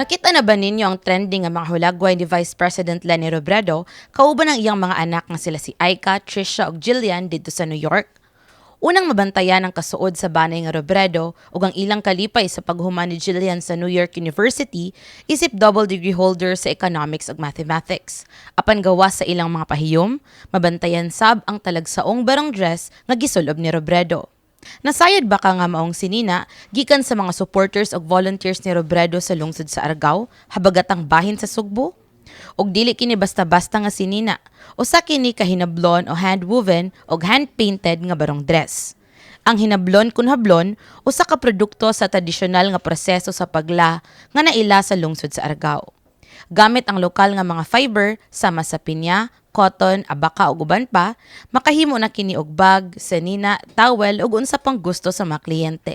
Nakita na ba ninyo ang trending nga mga hulagway ni Vice President Leni Robredo kauban ang iyang mga anak nga sila si Aika, Trisha ug Jillian didto sa New York? Unang mabantayan ang kasuod sa banay nga Robredo ug ang ilang kalipay sa paghuman ni Jillian sa New York University isip double degree holder sa economics ug mathematics. Apan gawas sa ilang mga pahiyom, mabantayan sab ang talagsaong barong dress nga gisulob ni Robredo. Nasayod ba ka nga maong sinina gikan sa mga supporters ug volunteers ni Robredo sa lungsod sa Argao, habagatang bahin sa Sugbo? Og dili kini basta-basta nga sinina, usa kini ka hinablon o hand-woven og hand-painted nga barong dress. Ang hinablon kun hablon, usa ka produkto sa tradisyonal nga proseso sa pagla nga naila sa lungsod sa Argao. Gamit ang lokal nga mga fiber sama sa pinya, cotton, abaka ug uban pa, makahimo na kini og bag, sanina, towel ug unsa pang gusto sa mga kliyente.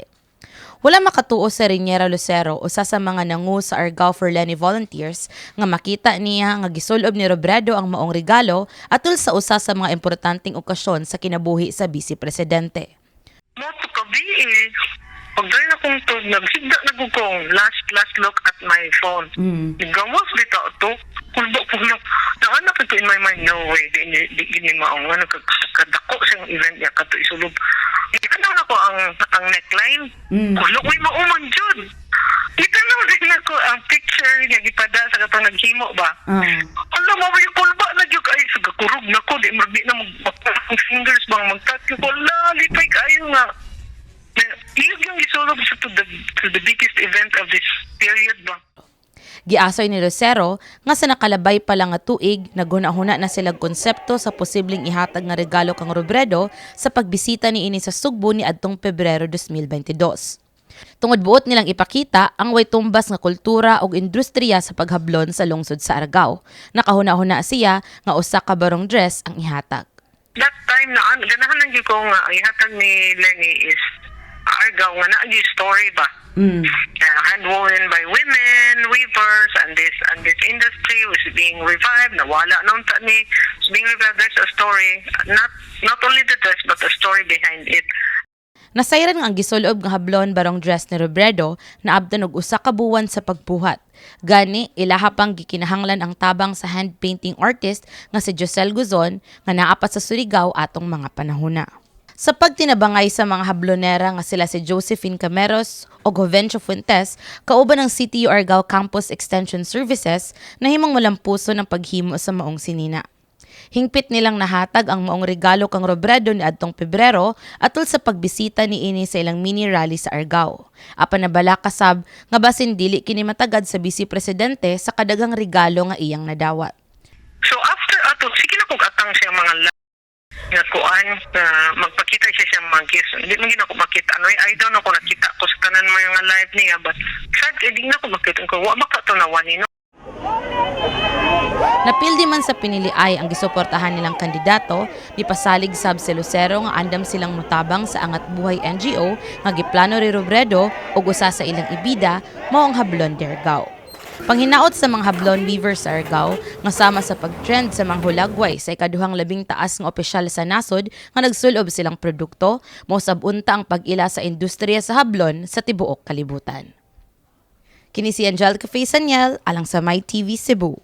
Wala makatuo sa Riniera Lucero, usa sa mga nangu sa Argao for Leni Volunteers, nga makita niya nga gisulob ni Robredo ang maong regalo atol sa usa sa mga importanteng okasyon sa kinabuhi sa vice presidente. Mo to kabi eh. Pag dali na kong to, nagsigda na ko kong last last look at my phone. Gawas bitaw to. Kulba ko na. Naanap ito in my mind, no way, di gini maong ano, kadako siyang event niya, kato isulob. Itanaw na ko ang neckline. Kulo ko'y mauman jud. Itanaw din ako ang picture niya gipada sa katong naghimo ba. Ala mo yung kulba na gyud ay sa kurog na ko di di na mag ang fingers bang magtat ko la lipay kaayo nga. Iyog yung gisulob sa to the biggest event of this period ba. Giasoy ni Lucero nga sa nakalabay pa lang nga tuig, naghuna-huna na silang konsepto sa posibleng ihatag nga regalo kang Robredo sa pagbisita niini sa Sugbo ni adtong Pebrero 2022. Tungod buot nilang ipakita ang way tumbas nga kultura ug industriya sa paghablon sa lungsod sa Argao. Nakahuna-huna siya nga usa ka barong dress ang ihatag. That time na ganahan lang gyud ko nga ang ihatag ni Leni is Argao nga naa gyud story ba. Handwoven by women, weavers, and this industry was being revived. Nawala na unta ni it's being revived. There's a story, not only the dress but a story behind it. Nasayran nga ang gisulob nga hablon barong dress ni Robredo naabtan og usa ka buwan sa pagbuhat. Gani ilaha pang gikinahanglan ang tabang sa hand painting artist nga si Josel Guzon nga naa pa sa Surigao atong mga panahona. Sa pagtinabangay sa mga hablonera nga sila si Josephine Cameros o Jovencio Fuentes kauban ng CTU Argao Campus Extension Services, nahimong malampuso ng paghimo sa maong sinina. Hingpit nilang nahatag ang maong regalo kang Robredo ni adtong Pebrero atol sa pagbisita ni ini sa ilang mini rally sa Argao. Apan nabalaka sab nga basin dili kini matagad sa vice presidente sa kadaghang regalo nga iyang nadawat. So after ato, sige na kong atang siya mga nga kuan na magpakita siya siya mga gifts. Hindi man gid ako makita. Ano, I don't know kung nakita ko sa tanan mo yung live niya, but sad eh, di na ko makita ko. Wa maka to na no. Napildi man sa piniliay ang gisuportahan nilang kandidato, mipasalig sab si Lucero nga andam silang mutabang sa Angat Buhay NGO nga giplano ni Robredo ug usa sa ilang ibida mao ang Hablon de Argao. Panghinaot sa mga hablon weavers sa Argao nga sama sa pagtrend sa mga hulagway sa ikaduhang labing taas nga opisyal sa nasod nga nagsulob silang produkto, mosab unta ang pag-ila sa industriya sa hablon sa tibuok kalibutan. Kini si Angelica Faye Saniel alang sa My TV Cebu.